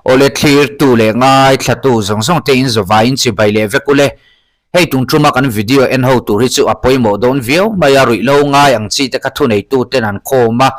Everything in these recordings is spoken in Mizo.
Awle thlirtu leh ngaithlatu zawng zawng te in zawvaiin chibai leh vek ule. Hei tung tuma kan video en ho tur hi chu a pawimawh dawn viau mai a, ruihhlo ngai ang chi te kha thuneitu ten an khawm a.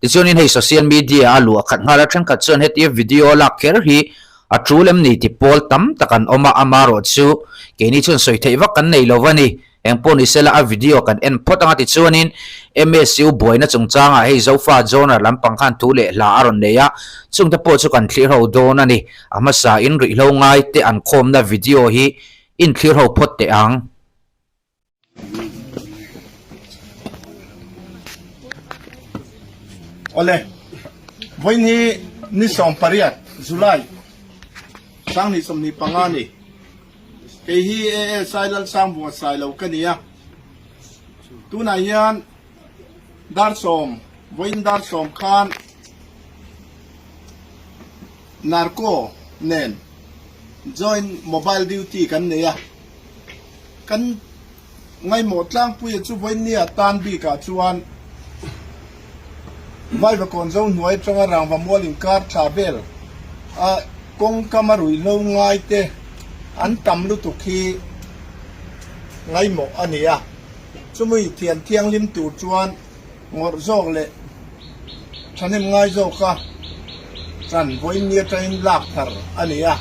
Tichuanin hei social media a luah khat nghal a, thenkhat chuan hetia video lak kher hi a tul em ni ti pawl tam tak an awm a, amarawh chu keini chuan sawi theih vak kan nei lo a ni. Eng pawh ni sela a video kan en phawt anga tichuanin MSU buaina chungchangah hei Zofa genre lampang khan thu leh hla a rawn nei a, chungte pawh chu kan thlir ho dawn a ni. A hmasa in ruihhlo ngai te an khawmna video hi in thlir ho phawt teh ang. Awle, vawiin hi ni 18 July 2025 a ni. Kei hi ASI Lalsangvunga Sailo ka ni a, tunah hian dar sawm, vawiin dar sawm khan Narco nen joint mobile duty kan nei a, kan ngaihmawh tlangpuia chu vawiin nia tan bikah chuan Vaivakawn zo hnuai atanga rangva mual inkar thla vel a kawngkam a ruihhlo ngai te an tam lutuk hi ngaihmawh a ni a, chumi thian thianghlim tur chuan Ngawrh zawk leh thahnem ngai zawka ṭan vawiin ni atangin lak thar a ni a.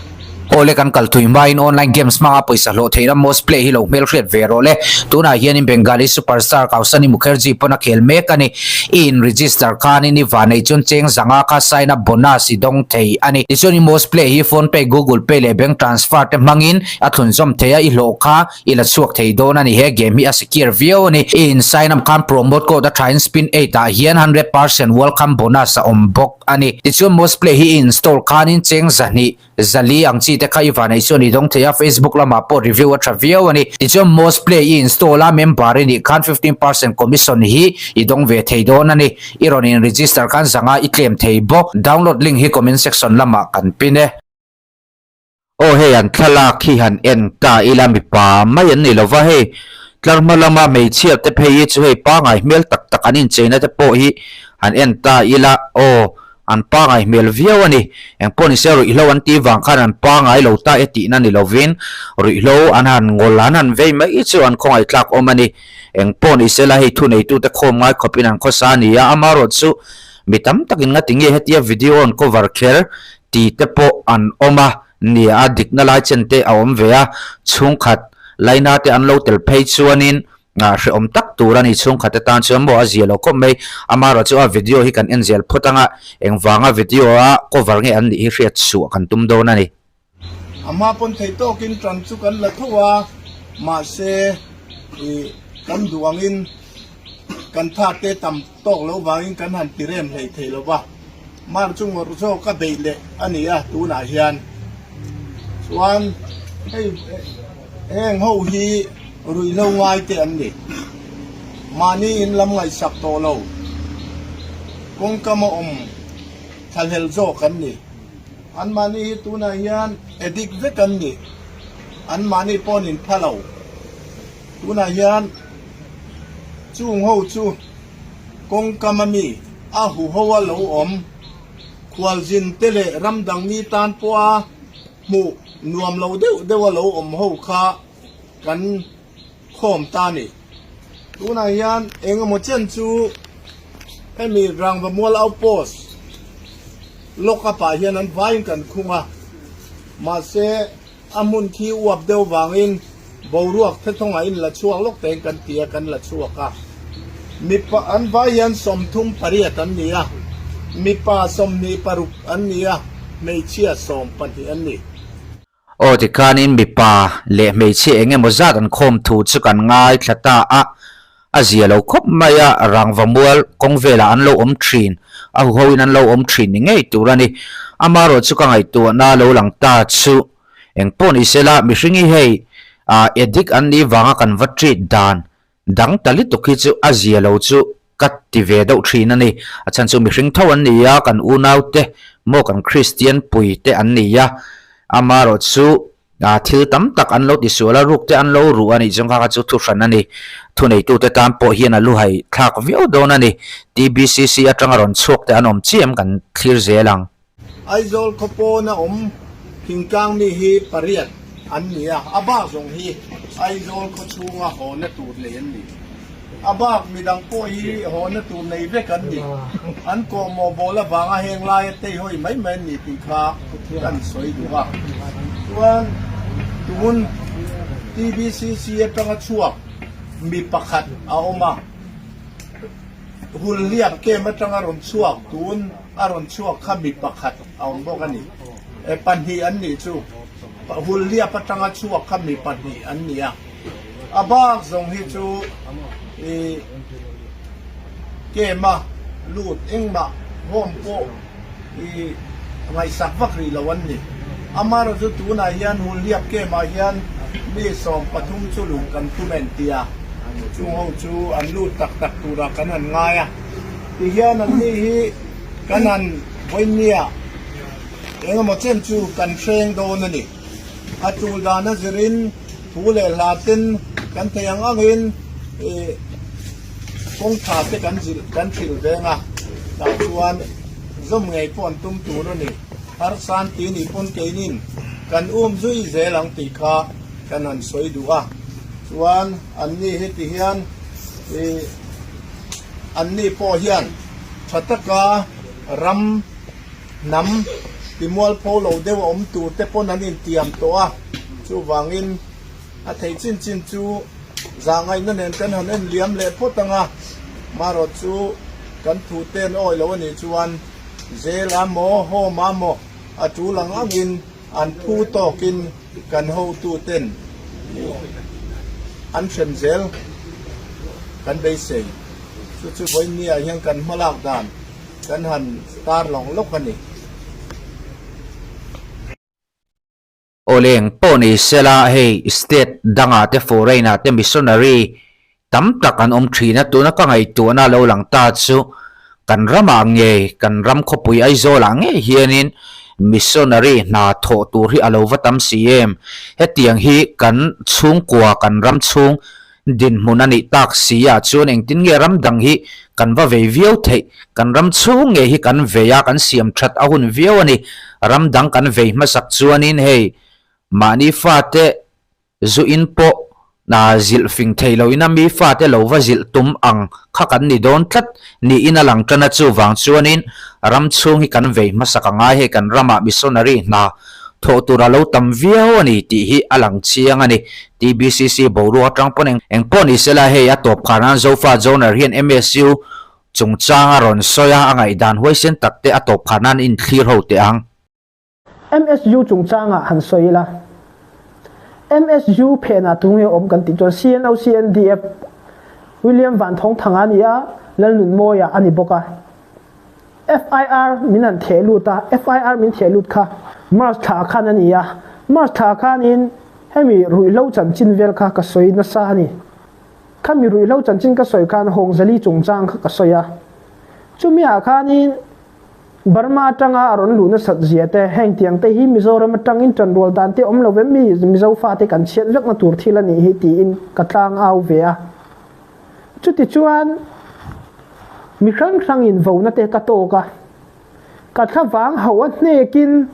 Awle kan kal thui hmain online games hmanga pawisa hlawh theihna Most Play hi lo hmelhriat ve rawh le. Tunah hianin Bengali superstar Kausani Mukherjee pawn a khel mek a ni. I in register khanin i vanei chuan cheng zanga kha sign up bonus i dawng thei a ni. Tichuan i Most Play hi Phone Pay, Google Pay leh bank transfer te hmangin a thlunzawm thei a, i hlawh kha I la chhuak thei dawn a ni, he game hi a secure viau a ni. I in sign up khan promote code a thain spin eight ah hian 100% welcome bonus a awm bawk a ni. Tichuan most play hi i install khanin cheng zahnih, zali ang chi te kha i vanei chuan i dawng thei a, Facebook lamah pawh review a tha viau a ni. Tichuan most play i install a member i nih khan 15% commission hi i dawng ve thei dawn a ni. I rawn in register khan zanga i claim thei bawk. Download link hi comment section lamah kan pin e. Aw hei an thlalak hi han en ta ila mipa mai an ni lova hei tlar hma lama hmeichhia te phei hi chu hei pangai hmel tak tak an incheina te pawh hi han en ta ila aw an pangai hmel viau a ni engpawh ni se ruihhlo an tih vang khan an pangai lo ta e tihna ni lovin ruihhlo an han ngawl an han vei mai chu an khawngaih tlak awm a ni engpawh ni sela hei thuneitute khawm ngai khawpin an khawsa a ni a amaherawhchu mi tam takin ngati nge hetia video an cover kher Tih te pawh an awm a, nia a dikna lai chen te a awm ve a, chhungkhat laina te an lo tel phei chuanin hrehawm tak tur a ni, chhungkhat te tan chuan maw a zia lo khawp mai, amaherawh chu a video hi kan en zel phawt anga engvanga video a cover nge an nih hi hriat chhuah kan tum dawn a ni. A hma pawn thei tawkin tan chu kan la tho a, mahse ih kan duh angin kan tha te tam tawk lo vangin kan han ti rem hlei thei lo va, mar chu ngawrh zawk a beih leh a ni a tunah hian chuan hei heng ho hi ruihhlo ngai te an ni, mahni in lam ngaihsak tawh lo kawngkam a awm thlahlel zawk an ni. Anmahni hi tunah hian addict vek an ni. Anmahni pawh an inpha lo. Tunah hian chung ho chu kawngkam a mi a huho a lo awm. Khualzin te leh ram dang mi tan pawha hmuh nuam lo deuh deuh a lo awm ho kha kan khawm ta a ni. Tunah hian eng emaw chen chu hemi Rangva Mual Outpost lock up ah hian an vaiin kan khung a, mahse a hmun khi uap deuh vangin boruak thethawngah in la chhuak lawk tein kan ti a, kan la chhuak a. Mipa an vai hian 38 an ni a, mipa 26 an ni a, hmeichhia 12 an ni. Aw tikhanin mipa leh hmeichhia eng emaw zat an khawm thu chu kan ngaithla ta a, a zia lo khawp mai a, rangva mual kawng velah an lo awm thin, a huhoin an lo awm thin ni ngei tur a ni. Amaherawh chu ka ngaihtuahna lo lang ta chu eng pawh ni sela mihring hi hei addict an nih vanga kan va treat dan Dang ta lutuk hi chu a zia lo chu ka ti ve deuh thin a ni. A chhan chu mihring tho an ni a, kan unau te maw kan Kristian pui te an ni a, amaherawh chu thil tam tak an lo ti sual a, ruk te an lo ruh a nih chuan kha kha chu thuhran a ni. Thuneitute tan pawh hian a luhai thlak viau dawn a ni. TBCC atanga rawn chhuak te an awm chiam kan thlir zel ang. Aizawl khaw pawna awm thingtlang mi hi pariat an ni a, a bak zawng hi Aizawl khaw chhunga hawna tur nei an ni. A bak midang pawh hi hawna tur nei vek an ni. An kawhmawh bawl avanga heng laia teihawi mai mai an ni tih kha kan sawi duh a. Chuan tun TBCC atanga chhuak mi pakhat a awm a, Hulhliap camp atanga rawn chhuak tun a rawn chhuak kha mi pakhat a awm bawk a ni. E pahnih an nih chu. Hulhliap atanga chhuak kha mi pahnih an ni a. A bak zawng hi chu i camp a lut engmah home pawh i ngaihsak vak rih lo an ni. Amaherawhchu chu tunah hian Hulhliap camp ah hian mi 13 chu luh kan tum en tia chung ho chu an lut tak tak turah kan han ngai a. Tihian an ni hi kan han vawinia engemaw chen chu kan hreng dawn a ni. A tul dan a zirin thu leh hla ten kan thei ang angin ih kawngtha te kan zilh kan hrilh veng a, tah chuan zawm ngei pawh an tum tur a ni. Harsan ti nih pawn keinin kan um zui zel ang tih kha kan han sawi duh a, chuan anni heti hian ih anni pawh hian tha taka ram hnam timualpho lo deuh a awm tur te pawn an intiam tawh a, chuvangin a theih chin chin chu zahngaihna nen kan han en liam leh phawt ang a, marawt chu kan thu te an awi lo a nih chuan zel a maw home a maw a tul ang angin an phu tawkin kan hotu ten an hrem zel kan beisei. Chu chu vawinia hian kan hmalak dan kan han tar lawng lawk a ni. Awleng pawh ni sela hei state dangah te foreign ah te missionary tam tak an awm thin a, tuna ka ngaihtuahna lo lang ta chu kan ramah nge kan ram khawpui Aizawl ah ngei hianin missionary hna thawh tur hi a lo va tam si em? Hetiang hi kan chhungkua kan ram chhung Dinhmun a nih tak si ah chuan engtin nge ram dang hi kan va vei viau theih? Kan ram chhung nge hi kan vei a, kan siam that a hun viau a ni. Ram dang kan vei hmasak chuanin hei mahni fate zu in pawh na zilh fing thei loin a mi fate lo va zilh tum ang kha kan ni dawn tlat niin a lang tan a, chuvang chuanin ram chhung hi kan vei hmasak a ngai hei kan ramah missionary hna thawh tur a lo tam viau a ni tih hi a lang chiang a ni. TBCC boruak atang pawn eng eng pawh ni sela hei a tawp khar nan Zofa Joner hian MSU chungchang a rawn sawi a, a ngaihdan huaisen tak te a tawp khar nan inthlir ho teh ang. MSU chungchangah han sawi ila, MSU phenah tunge awm kan tih chuan CNO CNDF William Vanthawngthanga a ni a, Lalnunmawia a ni bawk a. FIR min han theh lut a, FIR min theh lut kha March thla khan a ni a, March thla khanin hemi ruihhlo chanchin vel kha ka sawi nasa a ni. Khami ruihhlo chanchin ka sawi khan Hawngzali chungchang kha ka sawi a, chumi ah khanin Burma atanga a rawn luh nasat zia te, heng tiang te hi Mizoram atangin tanrual dan te awm lo em mi Mizo fate kan chhiat vekna tur thil a nih hi tiin ka tlang au ve a. Chutichuan, mi hrang hrangin vona te ka tawk a, ka thlavang ho a hnekin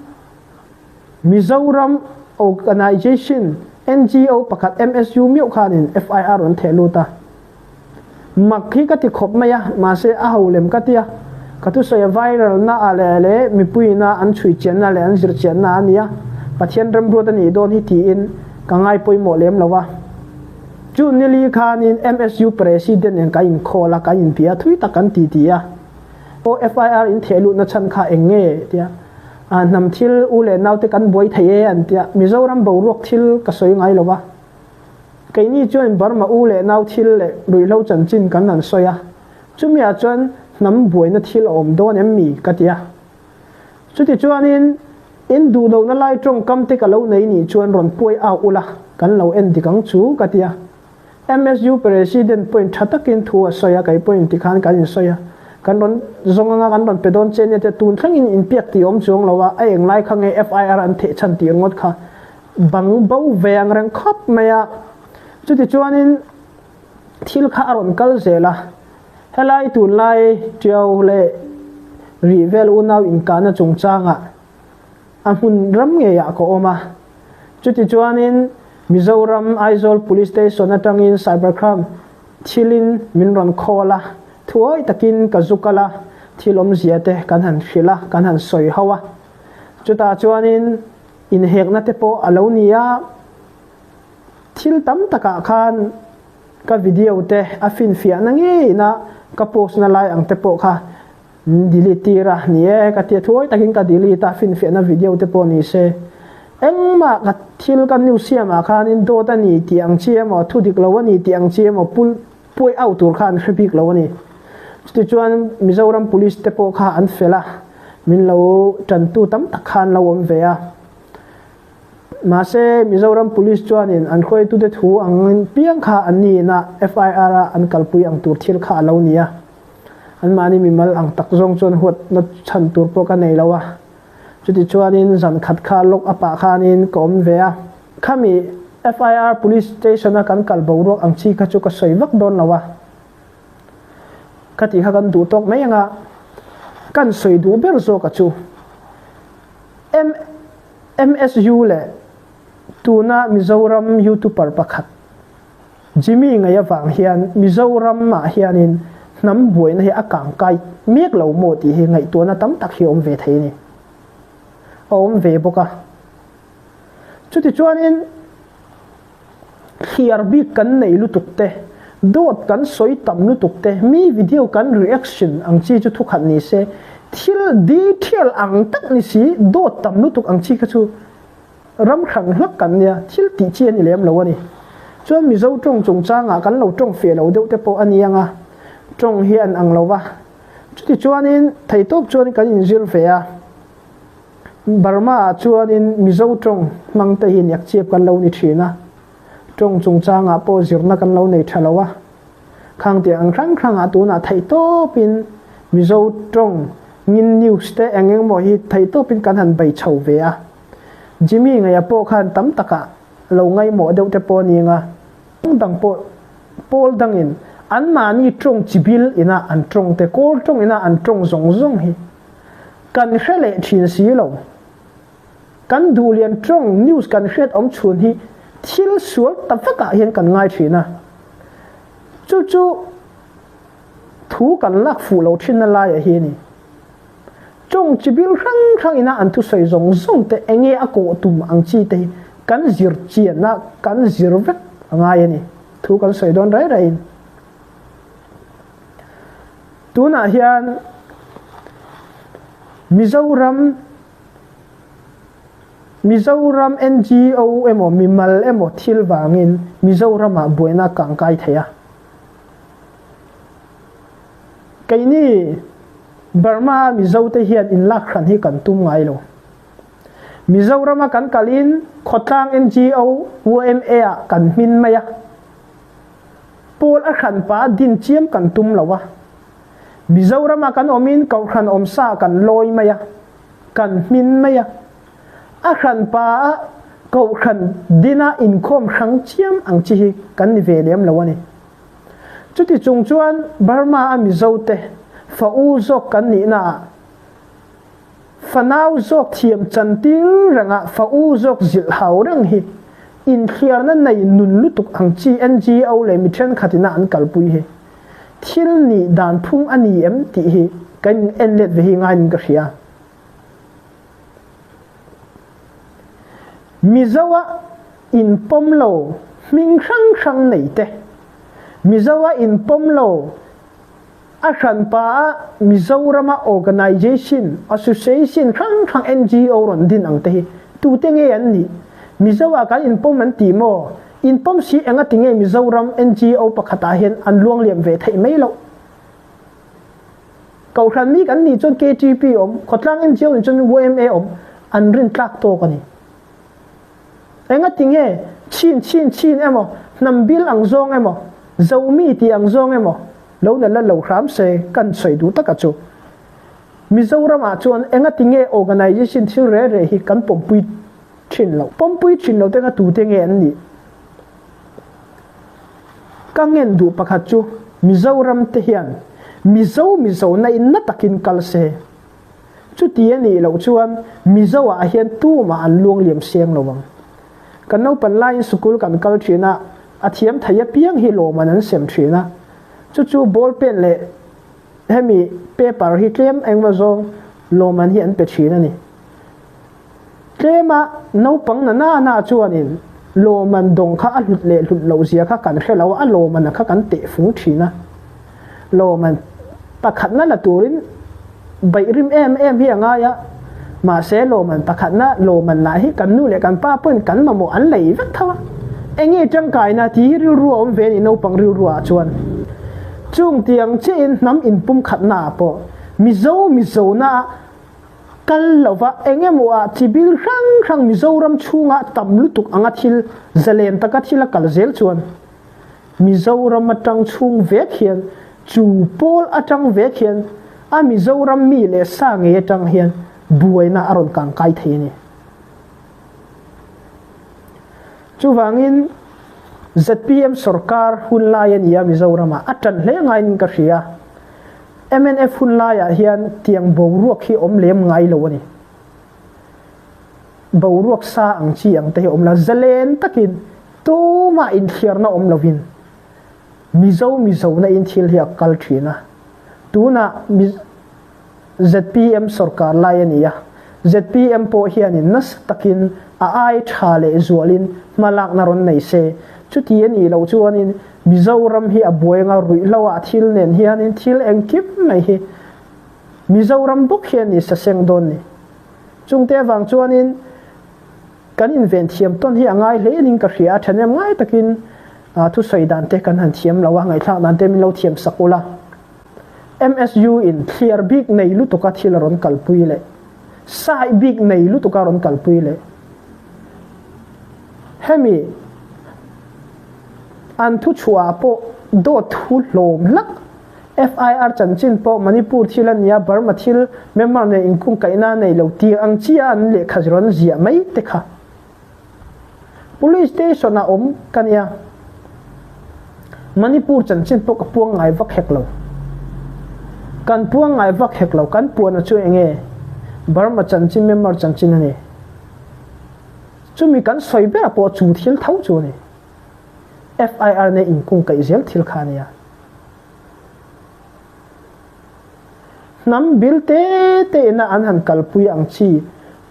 Mizoram Organisation, NGO, pakhat MSU miauh khanin FIR rawn theh lut a. Mak hi ka ti khawp mai a, mahse a ho lem ka ti a. Ka thusawi a viral na ah leh leh mipuiin a an chhui chianna leh an zir chianna a nia, Pathian remruat a nih dawn hi tiin ka ngai pawimawh lem lo a. Chu nili khanin MSU President nen kan inkhawl a, kan inbia a, thui tak kan ti ti a. Aw FIR in theh luhna chhan kha eng nge? tia a hnam thil u leh naute kan buai thei e an tia. Mizoram boruak thil ka sawi ngai lo va. Keini chuan Burma u leh nau thil leh ruihhlo chanchin kan han sawi a. Chumiah chuan hnam buaina thil a awm dawn em mi? ka ti a. Chutichuanin, in duh lohna lai tawngkam te ka lo nei nih chuan rawn puai au ula, kan lo en dik ang chu, ka ti a. MSU President pawhin tha takin thu a sawi a, kei pawhin tikhan kan insawi a. Kan rawn zawng anga kan rawn pe dawn che nia te tun thlengin inpiak tih awm chuang lo a, a englai kha nge FIR an theh chhan tih ringawt kha bang bo ve ang reng khawp mai a. Chutichuanin, thil kha a rawn kal zel a. Helai tunlai Tiau leh Rih vel unau inkahna chungchangah. A hmun ram ngeiah ka awm a. Chutichuanin Mizoram Aizawl Police Station atangin Cybercrime thilin min rawn call a, thuawi takin ka zu kal a, thil awmzia te kan han hrilh a, kan han sawi ho a. Chutah chuanin inhekna te pawh a lo ni a, thil tam takah khan ka video te a finfiahna ngeina ka post na lai ang te pawh kha Min delete tir a, ni e, ka tia thuai takin ka delete a, finfiahna video te pawh ni se. Engmah ka thil ka news siamah khanin dawt a ni tih ang chi emaw, thu dik lo a ni tih ang chi emaw pul puai auh tur kha an hre bik lo a ni. Chutichuan Mizoram Police te pawh kha an fel a, min lo tantu tam tak kha an lo awm ve a. Mahse Mizoram Police chuanin an hruaitute thu angin piang kha an niin a, FIR a an kalpui ang tur thil kha a lo ni a. Anmahni mimal ang tak zawng chuan huatna chhan tur pawh ka nei lo a. Chutichuanin zan khat kha lock up ah khanin ka awm ve a. Khami FIR Police Station a kan kal boruak ang chi kha chu ka sawi vak dawn lo a. Ka tih kha kan duh tawk mai anga kan sawi duh ber zawk a chu MSU leh tuna Mizoram YouTuber pakhat Jimmy ngaih avang hian Mizoram ah hianin hnam buaina hi a kang kai mek lo maw tih hi ngaihtuahna tam tak hi a awm ve thei a ni. A awm ve bawk a. Chutichuanin thliar bik kan nei lutuk te, dawt kan sawi tam lutuk te, mi video kan reaction ang chi chu thukhat ni se, thil detail ang tak ni si dawt tam lutuk ang chi kha chu Ram hran hlak kan nia, thil tih chi a ni lem lo a ni. Chuan Mizo tawng chungchangah kan lo tawng feh lo deuh te pawh a ni ang a, tawng hi an ang lo va. Chuti chuanin theitawp chuan kan inzir ve a, Burma ah chuanin Mizo tawng hmang te hi niakchiap kan lo ni thin a, tawng chungchangah pawh zirna kan lo nei tha lo a. Khang tiang ang hrang hrangah tunah theihtawpin Mizo tawng ngin news te eng eng maw hi theihtawpin kan han bei chho ve a. Jimmy ngaia pawh khan tam takah lo ngaihmawh deuh te pawh a ni anga, eng dang pawh pawl dangin anmahni tawng chibil ina an tawng te, kawl tawng ina an tawng zawng zawng hi kan hre leh thin si lo. Kan duhlian tawng news kan hriat awm chhun hi thil sual ta vekah hian kan ngai thin a, chu chu thu kan lak fuh lo thinna laiah hi a ni. Tawng chibil hrang hrang ina an thusawi zawng zawng te enge a kawh tum ang chi te hi kan zir chian a, kan zir vek a ngai a ni. Thu kan sawi dawn rai raiin. Tunah hian Mizoram Mizoram NGO emaw mimal emaw thil vangin Mizoramah buaina a kangkai thei a. Keini Burma a Mizo te hian inlak hran hi kan tum ngai lo. Mizorama kan kalin khawtlang NGO, YMA ah kan hmin mai a. Pawl a hran pa din chiam kan tum lo a. Mizorama kan awmin kohhran awmsa kan lawi mai a, kan hmin mai a. A hran pa a kohhran dina inkhawm hrang chiam ang chi hi kan ni ve lem lo a ni. Chuti chung chuan Burma a Mizo te fa u zawk kan nihna ah fanau zawk thiam chan tir reng ah fa u zawk zilh hau reng hi inthliarna nei nun lutuk ang chi NGO leh mi thenkhat ina an kalpui hi thil nih dan phung a ni em tih hi kan in en let ve hi ngaiin ka hria. Mizo a inpawm lo hming hrang hrang nei te, Mizo a inpawm lo a hranpa a Mizorama organisation, association hrang hrang NGO rawn din ang te hi tute nge an nih? Mizo ah kan inpawm an ti maw? Inpawm si enga ti nge Mizoram NGO pakhat ah hian an luangliam ve theih mai loh? Kohhran mi kan nih chuan KTP awm, khawtlang NGO nih chuan YMA awm, an rintlak tawk a ni. Engati nge chin chin chin emaw, hnam bil ang zawng emaw, Zomi tih ang zawng emaw lo na la lo hram se kan sawi duh taka chu. Mizoram ah chuan engati nge organisation thil re re hi kan pawmpui thin loh? Pawmpui thin lo te kha tute nge an nih? Ka ngen duh pakhat chu Mizoram te hian Mizo Mizo na in na takin kal se. Chuti a nih loh chuan Mizo ah hian tumah an luang liam seng lo ang. Kan naupan laiin sukul kan kal thin a, a thiam thei apiang hi lawmman an sem thin a. Chu chu ball pen leh hemi paper hi tlem engmaw zawng lawmman hi an pe thin a ni. Tlema naupang na na na chuanin lawmman dawng kha a hlut leh hlut loh zia kha kan hre lo a, a lawmman kha kan teh fung thin a. Lawmman pakhatna la turin beih rim em em hi a ngai a, mahse lawmman pakhatna lawmman lah hi kan nu leh kan pa pawhin kan mamawh an lei vek tho a. Enge tangkaina tih hi rilru a awm ve a ni naupang rilru ah chuan. Chung tiang chiahin hnam inpumkhatna ah pawh Mizo Mizona ah Kal lova eng emaw ah chi bil hrang hrang Mizoram chhunga tam lutuk anga thil zalen taka thil a kal zel chuan Mizoram atang chhung vek hian chu pawl atang vek hian a Mizoram mi leh sa ngei atang hian buaina a rawn kangkai thei a ni. Chuvangin zpm sorkar hun lai a ni a Mizoramah a tan hle ngaiin ka hria. Mnf hun laiah hian tiang boruak hi awm lem ngai lo a ni. Boruak sa ang chi ang te hi awm la, zalen takin tumah inthliarna awm lovin Mizo Mizona in thil hi a kal thin a. Tunah zpm sorkar lai a ni a, zpm pawh hianin nasa takin a ai tha leh zualin hmalakna rawn nei se, chuti a nih loh chuanin Mizoram hi a buai anga ruihhlo ah thil nen hianin thil engkim mai hi Mizoram bawk hian ni saseng dawn ni. Chungte avang chuanin kan inven thiam tawn hi a ngai hle in ka hria a, thahnem ngai takin thusawi dan te kan han thiam lo a, ngaihthlak dan te min lo thiam sak ula. MSU in thliar bik nei lutuka thil a rawn kalpui leh sai bik nei lutuka rawn kalpui leh hemi An thuchhuah pawh dawt thu hlawm hlak. FIR chanchin pawh Manipur thil a nia, Burma thil Myanmar nen inkungkaihna a nei lo tih ang chiah an lehkha rawn ziah mai te kha. Police station ah awm ka nia. Manipur chanchin pawh ka puang ngai vak hek lo. Kan puang ngai vak hek lo, kan puana chu enge Burma chanchin Myanmar chanchin a ni. Chumi kan sawi ber pawh chu thil tho chu a ni. FIR nen inkungkaih zel thil kha a nia. Hnam bil te te ina an han kalpui ang chi,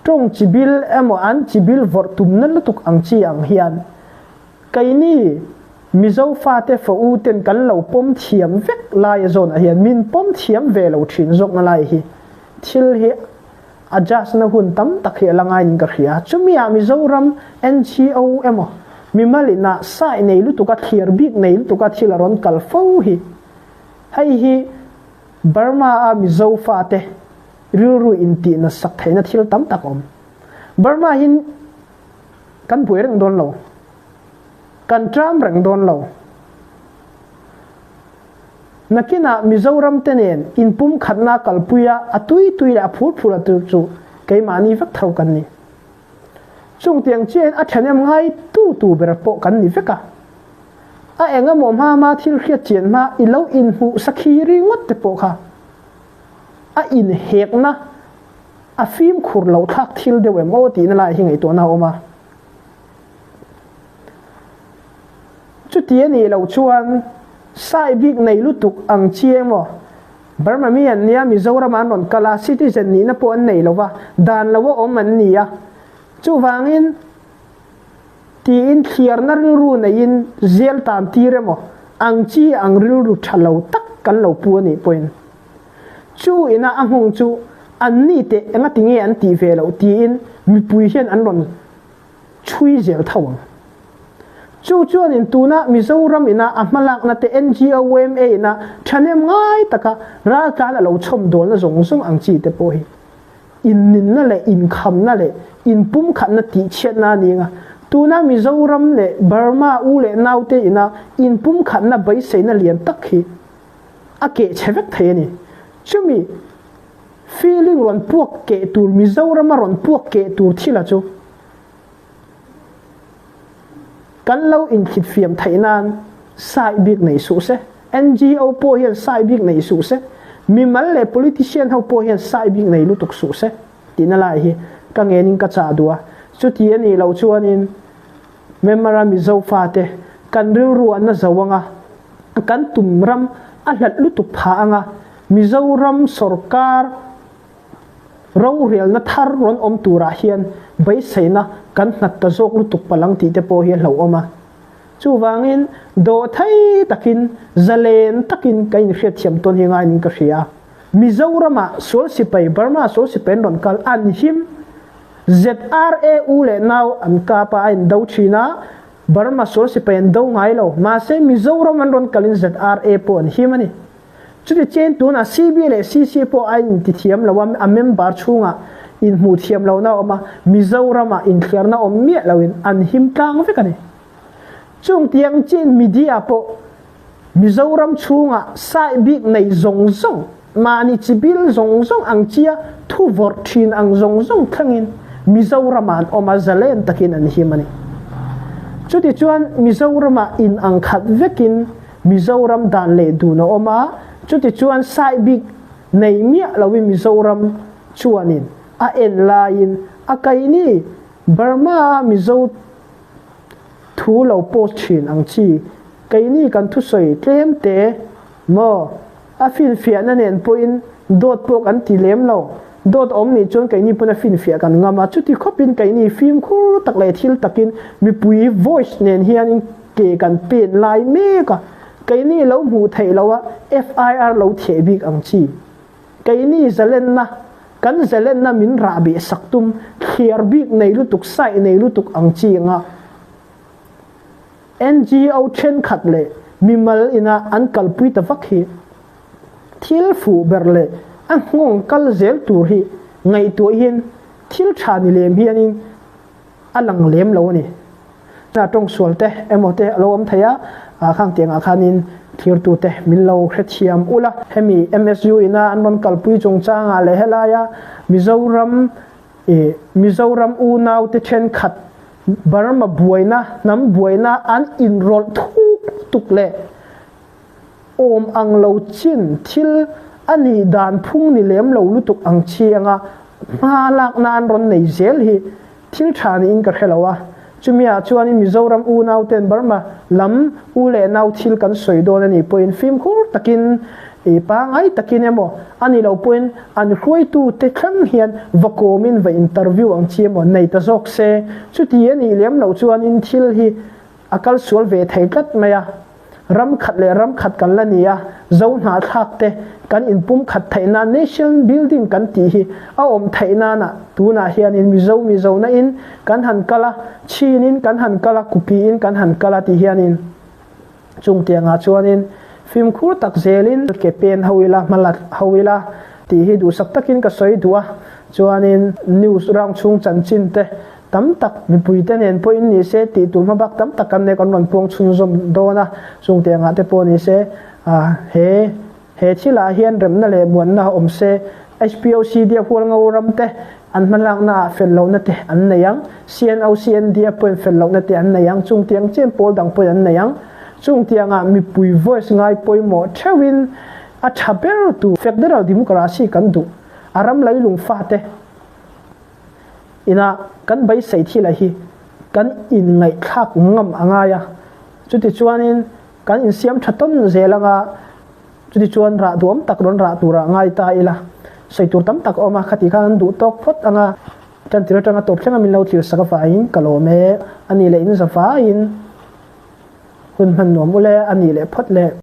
tawng chi bil emaw an chi bil vawrh tumna lutuk ang chi ang hian keini Mizo fate fa u ten kan lo pawm thiam vek lai a zawnah hian min pawm thiam ve lo thin zawkna lai hi thil hi Adjust na hun tam tak hi a la ngaiin ka hria. Chumi ah Mizoram NGO emaw mimal in ah sai nei lutuk a thlir bik nei lutuk a thil a rawn kal fo hi. Hei hi Burma a Mizo fate rilru in tih nasak theihna thil tam tak a awm. Burma hi kan buai reng dawn lo. Kan tram reng dawn lo. Nakinah Mizoram te nen inpumkhatna kalpui a, a tui tui leh a phur phur a tur chu keimahni vek tho kan ni. Chung tiang chiahin a thahnem ngai tu tu ber pawh kan ni vek a. A eng emaw hma hma thil hriat chian hma i lo inhmuh sakhi ringawt te pawh kha a inhekna a fimkhur loh thlak thil deuh em aw tihna lai hi ngaihtuahna a awm a. Chuti a nih loh chuan sai bik nei lutuk ang chi emaw Burma mi an nia Mizoram an rawn kal a, citizen nihna pawh an nei lo va, dan lo a awm an ni a. Chuvangin tiin thliarna rilru neiin zel tan tir emaw ang chi ang rilru tha lo tak kan lo pu a nih pawhin chu ina a nghawng chu an ni teh engati nge an tih ve loh tiin mipui hian an rawn chhui zel tho ang. Chu chuanin tuna Mizoram ina a hmalakna te NGO yma ina thahnem ngai taka raltlan a lo chhawm dawlna zawng zawng ang chi te pawh hi inninna leh inkhamna leh inpumkhatna tihchhiatna a ni anga tuna Mizoram leh Burma u leh naute ina inpumkhatna beiseina lian tak hi a kehchhe vek thei a ni. Chumi Feeling rawn puak keh tur Mizorama rawn puak keh tur thila chu kan lo inthlit fiam theih nan sai bik nei suh se. NGO pawh hian sai bik nei suh se. Mimal leh politician ho pawh hian sai bik nei lutuk suh se tihna lai hi ka ngenin ka chah duh a. Chuti a nih loh chuanin Myanmar-a Mizo fate kan rilru an na zo anga, kan tum ram a hlat lutuk phah anga, Mizoram sorkar rorelna thar rawn awm turah hian beiseina kan nghat ta zawk lutuk palh ang tih te pawh hi a hlauhawm a. Chuvangin dawhthei takin, zalen takin ka inhriatthiam tawn hi ngaiin ka hria. Mizoramah sual sipai, Burma sual sipai an rawn kal, an him. ZRA u leh nau an kap a, a indo thin a, Burma sual sipai an do ngai lo. Mahse Mizoram an rawn kalin ZRA pawh an him a ni. Chuti chen tunah CB leh CC pawh a intithiam lo a, a member chhungah inhmuh thiam lohna a awm a, Mizoramah inthliarna awm miah loin an him tlang vek a ni. Chung tiang chin media pawh Mizoram chhungah sai bik nei zawng zawng, mahni chibil zawng zawng ang chia thu vawrh thin ang zawng zawng thlengin Mizoramah an awm a, zalen takin an him a ni. Chutichuan Mizoramah in ang khat vekin Mizoram dan leh dun a awm a, chutichuan sai bik nei miah loin Mizoram chuanin a en laiin a kaini Burma-a Mizo thu lo post thin ang chi, keini kan thusawi tlem te maw a finfiahna nen pawhin dawt pawh kan ti lem lo, dawt awm nih chuan keini pawn a finfiah kan ngam a, chuti khawpin keini fimkhur tak leh thil takin mipui voice nen hianin ke kan pen lai mek a, keini lo hmuh theih loh a FIR lo theh bik ang chi. Keini zalenna, kan zalenna min rah beh sak tum, thliar bik nei lutuk, saih nei lutuk ang chi anga NGO thenkhat leh mimal ina an kalpui ta vak hi thil fuh ber leh a nghawng kal zel tur hi ngaihtuahin thil tha ni lem hianin a lang lem lo a ni. Hna tawng sual te emaw te a lo awm thei a, khang tiangah khanin thirtute min lo hrethiam ula. Hemi MSU ina an rawn kalpui chungchangah leh helaia Mizoram ih Mizoram unaute thenkhat Burma buaina, hnam buaina an inrawlh thuk lutuk leh awm ang lo chin thil a nih dan phung ni lem lo lutuk ang chi anga hma lakna an rawn nei zel hi thil tha niin ka hre lo a. Chumi ah chuanin Mizoram unau ten Burma lam u leh nau thil kan sawi dawn a nih pawhin fimkhur takin ih pangai takin emaw a ni lo pawhin an hruaitu te thleng hian va kawmin va interview ang chi emaw nei ta zawk se. Chuti a nih lem loh chuanin thil hi a kal sual ve thei tlat mai a. Ram khat leh ram khat kan la ni a, Zo hnahthlak te kan inpum khat theih nan nation building kan tih hi a awm theih nana tunah hianin Mizo Mizona in kan han kal a, Chin in kan han kal a, Kuki in kan han kal a ti hianin chung tiangah chuanin fimkhur tak zelin ke pen ho ila, hmalat ho ila tih hi duhsak takin ka sawi duh a, chuanin news round chhung chanchin te Tam tak mipuite nen pawhin ni se tih tur hmabak tam tak kan nei kan rawn puang chhunzawm dawn a, chung te angah te pawh ni se he he thilah hian remna leh muanna awm se, HPOCD a hual ngo ram te an hmalakna ah fel lohna te an nei ang, CNOCND a pawhin fel lohna te an nei ang, chung tiang chian pawl dang pawhin an nei ang, chung tiangah mipui voice ngai pawimawh theuhin a tha ber tur Federal Democracy kan duh a ram leilung fate. Ina kan beisei thila hi kan inngaihthlak ngam a ngai a, chutichuanin kan insiam tha tawn zel anga chutichuan rah duam tak rawn rah turah ngai ta ila sawi tur tam tak a awm a, khati khan an duh tawk phawt anga tantir atanga tawp thlenga min lo thlir sak avangin ka lawm e, a nih leh in za vaiin hun hman nuam ule, a nih leh phawt le.